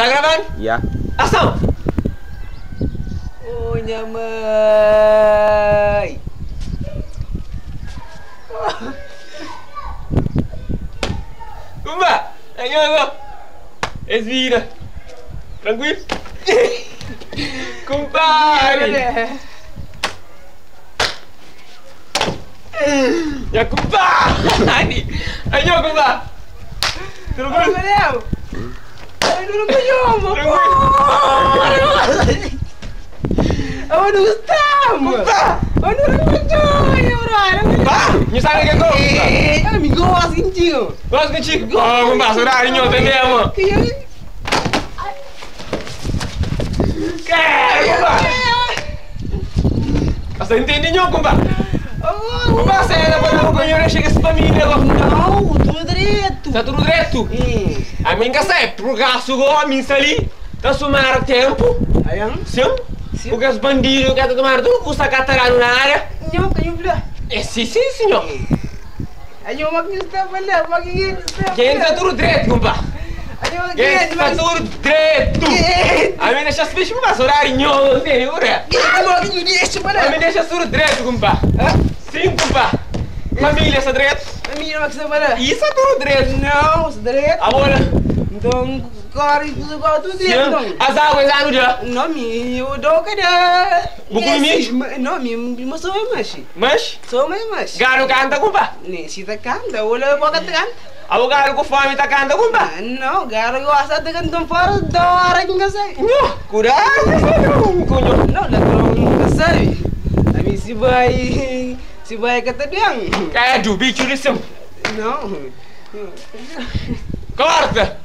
Tá gravando? Ya. Ação! Oh, nha mãe! Kumba! Aí, ó, Es vida. Tranquilo? Compadre! Ya, compadre! Aí, ó, compadre! Tranquilo? Valeu! Ai, não ganhou, Eu não gostava! Eu não gostava, Pá! Não sabe o que é Eu me gosto contigo! Gosto contigo? Oh, compadre, saudade, nho, entendeu, mano? Que, compadre? Você entende, nho, compadre? Compadre, você era para não conhecer, chega essa família, Não, tudo direito! Tá tudo direito? A minha casa é por gasto, a minha ali, tá somar tempo. Aí, Sim? Porque os bandidos querem tomar tudo, custa catarado na área. Nho, canho blá. É, sim, sim, senhor. Aí, eu maquinho está falando, maquinho está Quem tá tudo direito, compadre? Aí, Quem tá tudo direito? A mim deixa os bichos para horário, nho, não tem, ora. A mim deixa tudo direito, compadre. Sim, compadre. Família está direito. Isso é tudo direito. Não, direito. Agora, Então, corre, tudo direito. sim, as águas lá no dia. Não, me eu dou cada. Bucumi? Não, me me sou mais. Mas, Sou mais mais. gado canta, compadre. Nem se tá canta, olha boca tá canta. O gado com fome tá canta, compadre. Não, gado gosta de cantar fora da hora que não sei. Nho, cuidado, cunho. Não, ladrão nunca sabe. A mim se vai, se vai cata bem. Credo, bicho de cima. Não. Corta!